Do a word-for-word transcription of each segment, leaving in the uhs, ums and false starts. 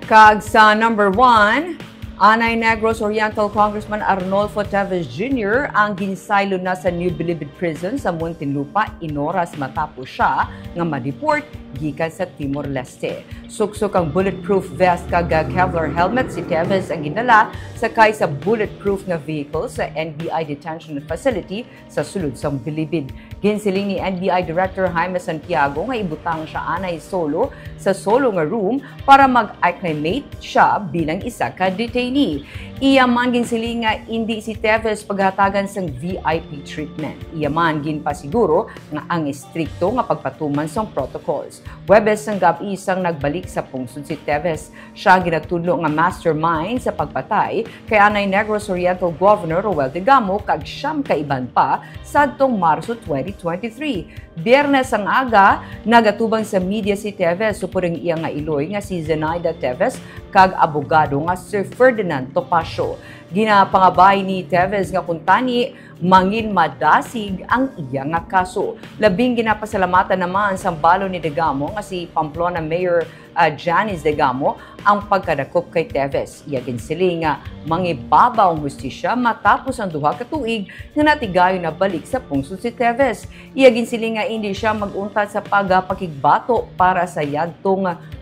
Kag sa number one, anay Negros Oriental Congressman Arnolfo Teves Junior ang ginsaylo na sa New Bilibid Prison sa Muntinlupa, inoras matapos siya nga ma-deport gikan sa Timor-Leste. Suksok ang bulletproof vest kag Kevlar helmet si Teves ang gindala sakay sa bulletproof nga vehicle sa N B I detention facility sa sulod sang Bilibid. Ginsiling ni N B I Director Jaime Santiago nga ibutang siya anay solo sa solo nga room para mag-acclimate siya bilang isa ka detainee. Iya man ginsiling nga indi si Teves paghatagan sang V I P treatment. Iya man ginpasiguro nga ang estrikto nga pagpatuman sang protocols. Huwebes sang gab-i sang nagbalik sa pungsod si Teves, siya ang ginatudlo nga mastermind sa pagpatay kay anay Negros Oriental Governor Roel Degamo kag siyam ka iban pa sadtong Marso twenty twenty-three. Biyernes ang aga, nagatubang sa media si Teves upod ang iya nga iloy nga si Zenaida Teves kag abogado nga Sir Ferdinand Topacio. Ginapangabay ni Teves nga kuntani mangin madasig ang iya nga kaso. Labing ginapasalamatan naman sang balon ni Degamo nga si Pamplona Mayor, ah, Janice Degamo ang pagkadakop kay Teves. Iya ginsiling nga mangibabaw ang hustisya matapos ang duha ka tuig nga natigayon na balik sa pungsod si Teves. Iya ginsiling nga indi siya mag-untat sa pagapakigbato para sa yadtong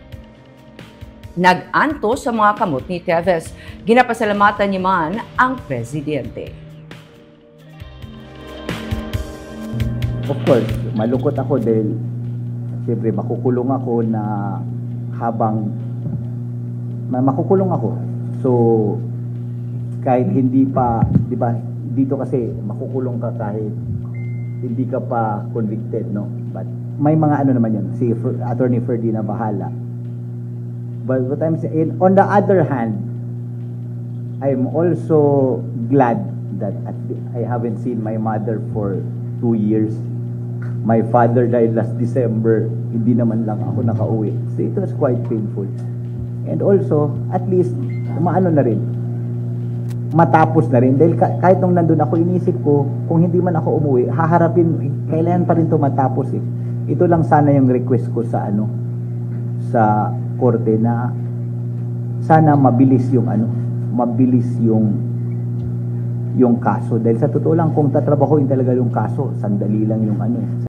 nag-antos sa mga kamot ni Teves. Ginapasalamatan niya man ang presidente. Of course, malungkot ako dahil siyempre makukulong ako na habang ma- makukulong ako. So kahit hindi pa, 'di ba, dito kasi makukulong ka kahit hindi ka pa convicted, no? But may mga ano naman 'yun, si Fer- Attorney Ferdy na bahala. But what I'm saying, on the other hand, I'm also glad that at the- I haven't seen my mother for two years. My father died last December, hindi naman lang ako nakauwi. So it was quite painful. And also, at least, umaano na rin. Matapos na rin. Dahil ka- kahit nung nandun ako, inisip ko, kung hindi man ako umuwi, haharapin, kailangan pa rin to matapos eh. Ito lang sana yung request ko sa ano, sa korte na sana mabilis yung ano, mabilis yung yung kaso. Dahil sa totoo lang, kung tatrabahuin talaga yung kaso, sandali lang yung ano eh.